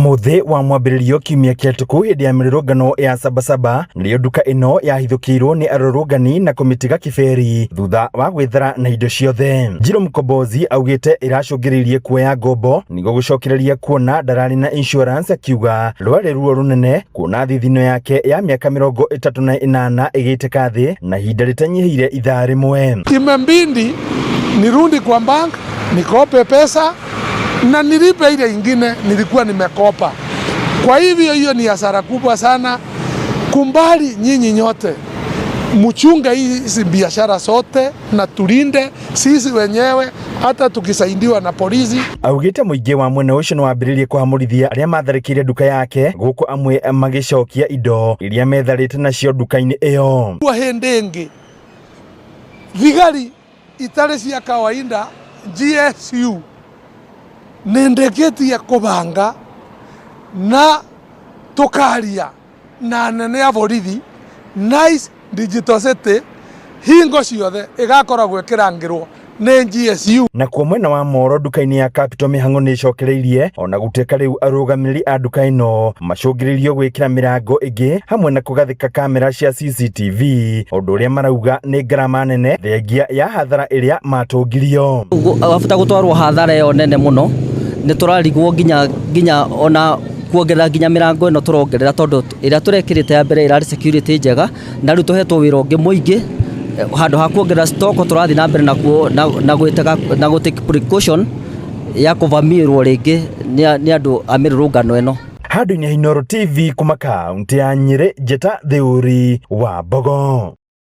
Mũthĩ wa mwambĩrĩrio kiumia kĩhetũku hĩndĩ ya mĩrũrũngano ya Sabasaba nĩrĩo nduka ĩno yahithũkĩirwo nĩ arũrũngani na kũmĩtiga kĩberi thutha wa gwĩthara na indo ciothe. Njirũ Mkombozi augĩte ĩracũngĩrĩirie kuoya ngombo nĩguo gũcokereria kuona ndararĩ na insurance, akiuga rwarĩ ruo rũnene kuona thithino yake ya mĩaka 38 ĩgĩitĩka thĩ na ihinda rĩtanyihĩire ithaa rĩmwe. Imebidi nirudi kwa bank nikope pesa na nilipe ile ingine nilikuwa nimekopa. Kwa hivyo hiyo ni hasara kubwa sana. Kumbali nyinyi nyote mchunge hizi biashara sote na tulinde sisi wenyewe, hata tukisaidiwa na polisi. Augĩte mũingĩ wa mwena ũcio nĩwambĩrĩirie kũhamũrithia arĩa matharĩkĩire nduka yake, gũkũ amwe magĩcokia indo iria metharĩte nacio nduka-inĩ ĩyo. Kwa hĩndĩ ĩngĩ thigari itarĩ cia kawaida GSU nĩndĩkĩtie kũbanga na tũkaria na anene a borithi. Nice Digital City hingo ciothe ĩgakoragwo ĩkĩrangĩrwo nĩ GSU. Nakuo mwena wa Moro, nduka-inĩ ya Capital mĩhang'o nĩ ĩcokereirie ona gũtuĩka rĩu arũgamĩrĩri a nduka ĩno macũngĩrĩirio gwĩkĩra mĩrango ĩngĩ hamwe na kũgathĩka kamera cia CCTV, ũndũ ũrĩa marauga nĩ ngarama nene thengia ya hathara ĩrĩa matũngirio. Wabuta gũtwarwo hathara ĩyo nene mũno, nĩ tũrarigwo nginya ona kuongerera nginya mĩrango ĩno tũrongerera, tondũ ĩrĩa tũrekĩrĩte ya mbere ĩrarĩ security njega, na rĩu tũhetwo wĩra ũngĩ mũingĩ. Handũ ha kuongerera stock, tũrathiĩ na mbere na gwĩtega na gũ take precaution ya kũvamiĩrwo rĩngĩ nĩ andũ a mĩrũrũngano ĩno. Handũ-inĩ ha Inooro TV kuma kaũntĩ ya Nyĩrĩ, Njĩta Thĩũri wa Mbogo.